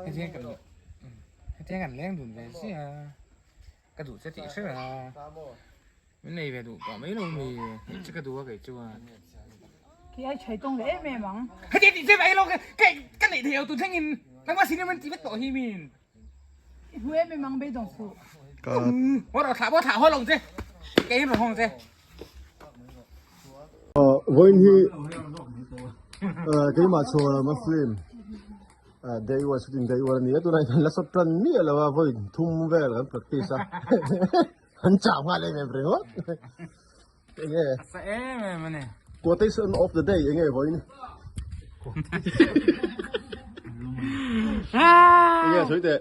Hetiang kan hetiang kan leng dun ve sia ka duh che tih hre a min nei ve duh pah mai lo mi hei che ka duh a kei chuan Khi ai chhai tawng leh em em ang. Hetiang tih che mai lo ka ka neih theih lo tun thlengin nangmah sin in min ti vek tawh hi min. I hmu em em ang beidawng suh. Ka Haw rawh thlah pawh thlah haw lo che kei in rawn hawng che. Vawiin hi keimah chhuah lama film day one shooting day one a ni a tunah hian la shot tan miah lo a vawiin thum vel kan practice a an chau nghal em em ringawt enge sa em em a ni quotation of the day enge vawiin enge sawi teh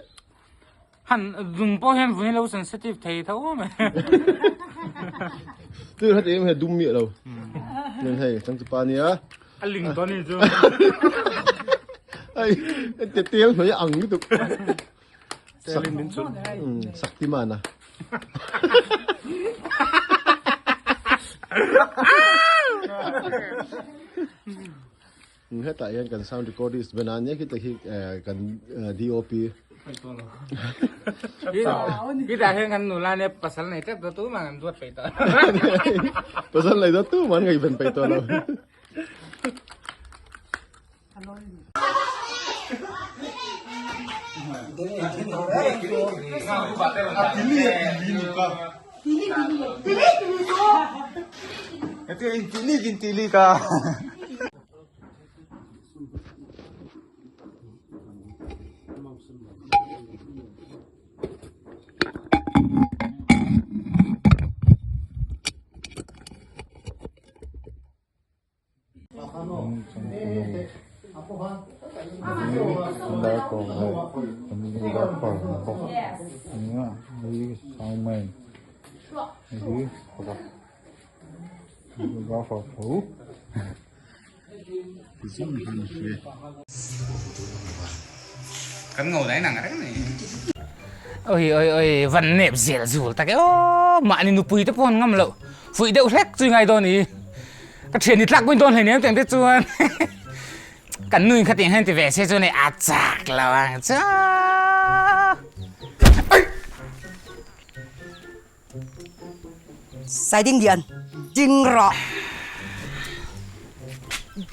Han dum pawh hian vun hi lo sensitive thei tho awm e. Tu hati em he dum miah lo. Nen hei chang chu pa nia. A ling to ni chu. Ai te tel hnoi ang lutuk. Telin min chun. Sakti mana. Hetah hian kan sound recordist ben a nia khita khi kan DOP. Khitah hian kan nula nia pasal nei tep tawh tumah kan duat peih tawh lo. Pasal nei tawh tumah an ngaihven peih tawh lo. Kan ngo dai nang reng ni. Oi oi oi van nep zel zul tak e aw mahni nupui te pawh an ngam loh fuih deuh hlek chui ngai dawn i ka thian ni tlak pawhin dawn hleinem teng te chuan kan nu in khatiang hian ti ve se chuan a chak lo ang chu. Saiding Lian, ding rawh.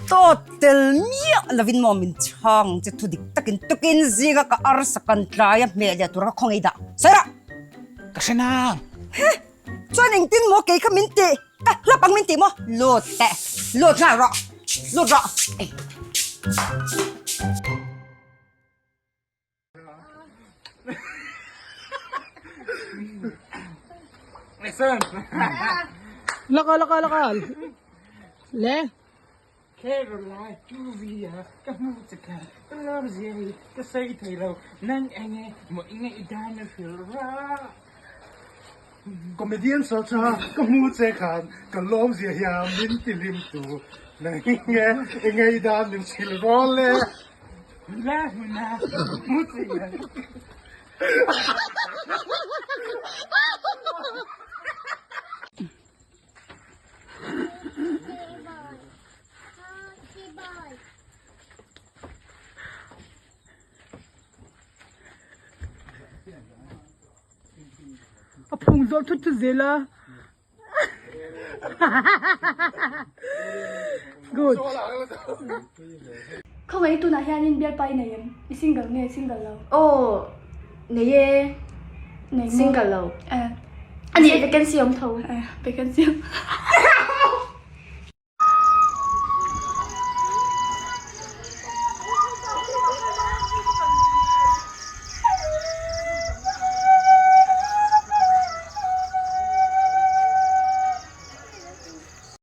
Dawt tel miah lovin maw min chhang che thu dik takin tukin zinga ka arsa kan tlai a hmeh leh tura ka khaw ngei dah. Sawi rawh! Ka hre nang. He! Chuan engtin maw kei kha min ti? Ka hlap ang min ti maw? Lut teh. Lut nghal rawh. Lut rawh. Laka laka laka le. Caroline Juvia ka hmu che kha ka lawm zia hi ka sawi thei lo nang enge maw i ngaihdan a hrilh rah. Comedian search a ka hmu che khan ka lawm zia hian min ti hlim tu nang enge i ngaihdan min hrilh rawh le. La hmuna hmu che hian. A phung zawh thut thut zel a. Good. Khawngaih tunah hianin bialpa i nei em? I single nge single lo? Aw nei e. Nei maw? Single lo. Eh. A nih vacancy awm tho. Eh vacancy awm.